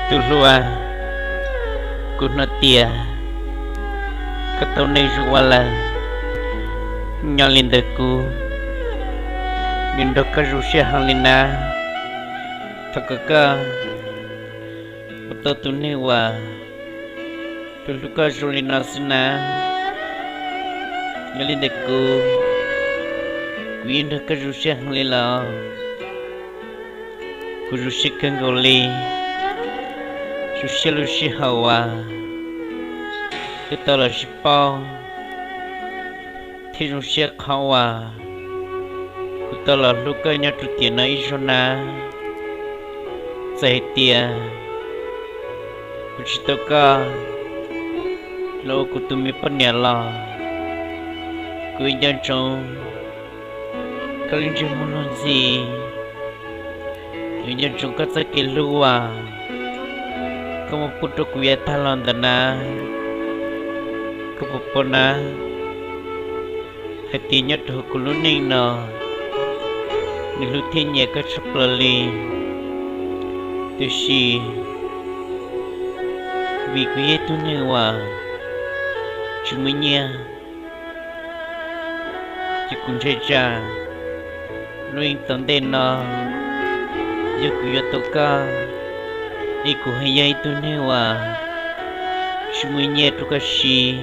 Tus hluas, kuv hnov tias koj tau neeg zoo ua lawm, nyob li ntawd kuv yuav nrog koj zoo siab heev li na. Thov kom koj ua tau tus neeg uas tus hlub koj zoo li no xwb na. Nyob li ntawd kuv, kuv yeej nrog koj zoo siab heev li los. Kuv zoo siab kawg nkaus li, zoo siab lub sij hawm uas wb tau los sib paub, thiab zoo siab qhov uas kuv tau los hlub koj nyob rau tiam no ib zaug na. Txawm hais tias kuv tsis tau koj los ua kuv tus me poj niam los, kuv nco ntsoov koj lub ntsej muag luag ntxhi, kuv nco ntsoov koj txoj kev hlub uas koj muab pub rau kuv yav tag los ntawd na. Koj puas paub na, hais tias nyob rau hauv kuv lub neej no, nws hlub thiab nyiam koj tshaj plaws li. Tiam sis vim kuv yog ib tug neeg uas tsis muaj nyiaj, ces kuv ntshai tsam lub neej tom ntej no yog kuv yuav tau koj, es kuv haj yog ib tug neeg uas tsis muaj nyiaj rau koj siv,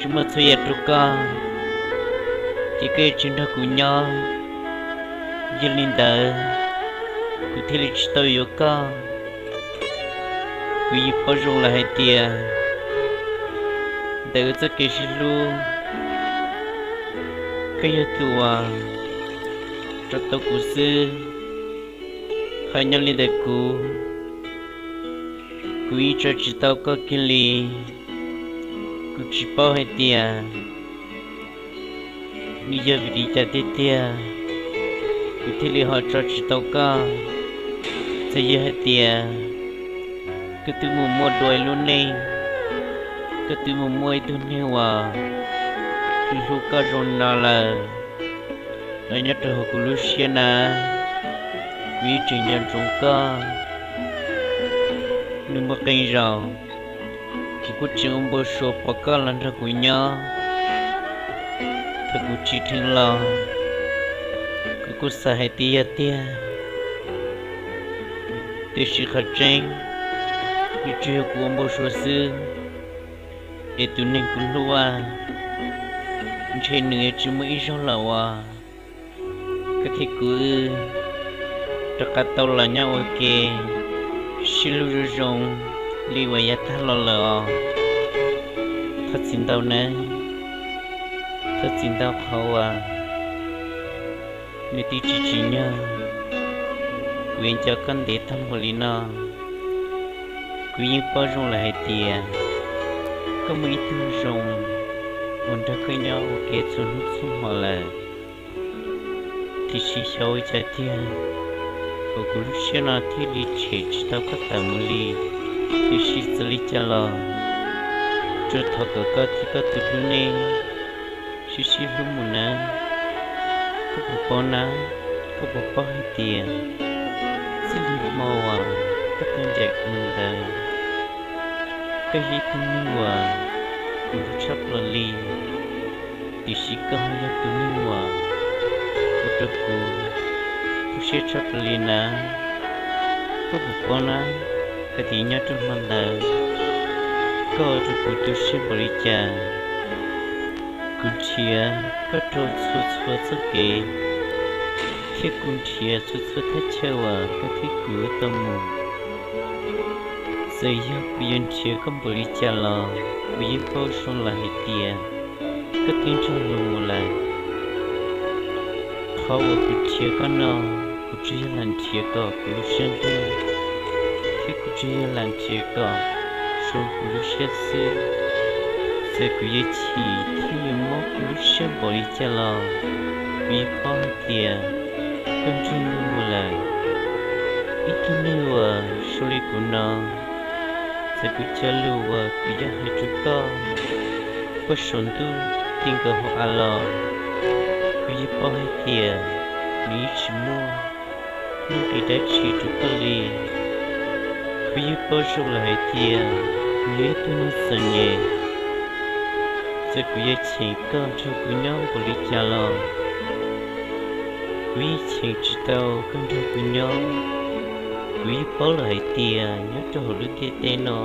tsis muaj txhua yam rau koj, ces koj yuav tsis nrog kuv nyob. Yog li ntawd, kuv thiaj li tsis tau yuav koj. Kuv yeej paub zoo lawm hais tias ntawm wb txoj kev sib hlub, koj yog tus uas tso tau kuv xwb. Ho nyob li ntawm kuv, kuv yeej tso tsis tau koj kiag li. Kuv tsis paub hais tias nws yog vim li cas tiag tiag, kuv thiaj li ho tso tsis tau koj. Txawm yog hais tias koj twb mus muaj dua ib lub neej, koj twb mus muaj ib tug neeg uas hlub hlub koj zoo no lawm, los nyob rau hauv kuv lub siab na, kuv yeej tseem nco ntsoov koj. Nws muaj qee zaus kuv kuj tseem ua npau suav pom koj los nrog kuv nyob. Thaum kuv tsim dheev los, kuv kuj xav hais tias yog tiag, tiam sis qhov tseeb, nws tsuas yog kuv ua npau suav xwb. Es tus neeg kuv hlub, ntshe nws yuav tsis muaj ib zaug lawm uas koj thiab kuv wb rov qab tau los nyob ua ke sib hlub zoo zoo li uas yav tag los lawm os. Thov txim ntau nawb, thov txim ntau qhov uas nws twb tsis tsim nyog kuv yuav nco koj ntev tag npaum li no. Kuv yeej paub zoo lawm hais tias koj muaj ib tug zoo uas nrog koj nyob ua ke txhua hnub txhua hmo lawm. Tiam sis xyov ua cas tiag, uas kuv lub siab no thiaj li tshem tsis tau koj tawm mus li. Tiam sis txawm li cas los tsuas thov kom koj thiab koj tus hlub nej sib sib hlub mus nawb. Koj puas paub na, koj puas paub hais tias txij li hmo uas koj tau ncaim kuv mus ntawd, koj yog ib tug neeg uas kuv hlub tshaj plaws li, tiam sis koj ho yog tus neeg uas ua rau kuv tu siab tshaj plaws li na. Koj puas paub na, hais tias nyob rau hmo ntawd koj ua rau kuv tu siab npaum li cas. Kuv nrhiav koj rau txhua txhua txoj kev, thiab kuv nrhiav txhua txhua thaj chaw uas koj thiab kuv tau mus. Txawm yog kuv yuav nrhiav koj npaum li cas los kuv yeej paub zoo lawm hais tias koj twb nrog luag mus lawm. Qhov uas kuv nrhiav koj no, kuv tsuas yog lam nrhiav kom kuv lub siab ntuj thiab kuv tsuas yog lam nrhiav kom zoo kuv lub siab xwb. Txawm kuv yuav chim thiab yuav mob kuv lub siab npaum li cas los kuv yeej paub hais tias koj nrog luag mus lawm. Ib tug neeg uas zoo li kuv no, txawm kuv cov lus uas kuv yuav hais rau koj puag saum ntuj ti nkaus hauv av los, kuv yeej paub hais tias nws yeej tsis muaj nuj nqis dab tsi rau koj li. Kuv yeej paub zoo lawm hais tias kuv yog ib tug neeg txom nyem. Txawm kuv yuav cheem koj nrog kuv nyob npaum li cas los, kuv yeej cheem tsis tau koj nrog kuv nyob. Kuv yeej paub lawm hais tias nyob rau hauv lub ntiaj teb no,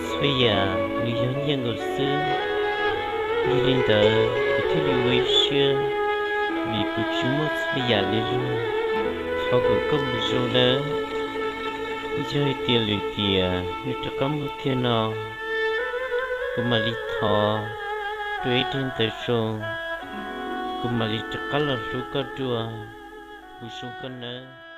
txhua yam nws yog nyiaj nkaus xwb. Yog li ntawd kuv thiaj li ua ib siab, vim kuv tsis muaj txhua yam li luag. Thov kom koj mus zoo nawb. Yog hais tias lwm tiam nws rov qab muaj tiag no, kuv mam li thov dua ib daim ntawv zoo, kuv mam li rov qab los hlub koj dua. Mus zoo koj nawb.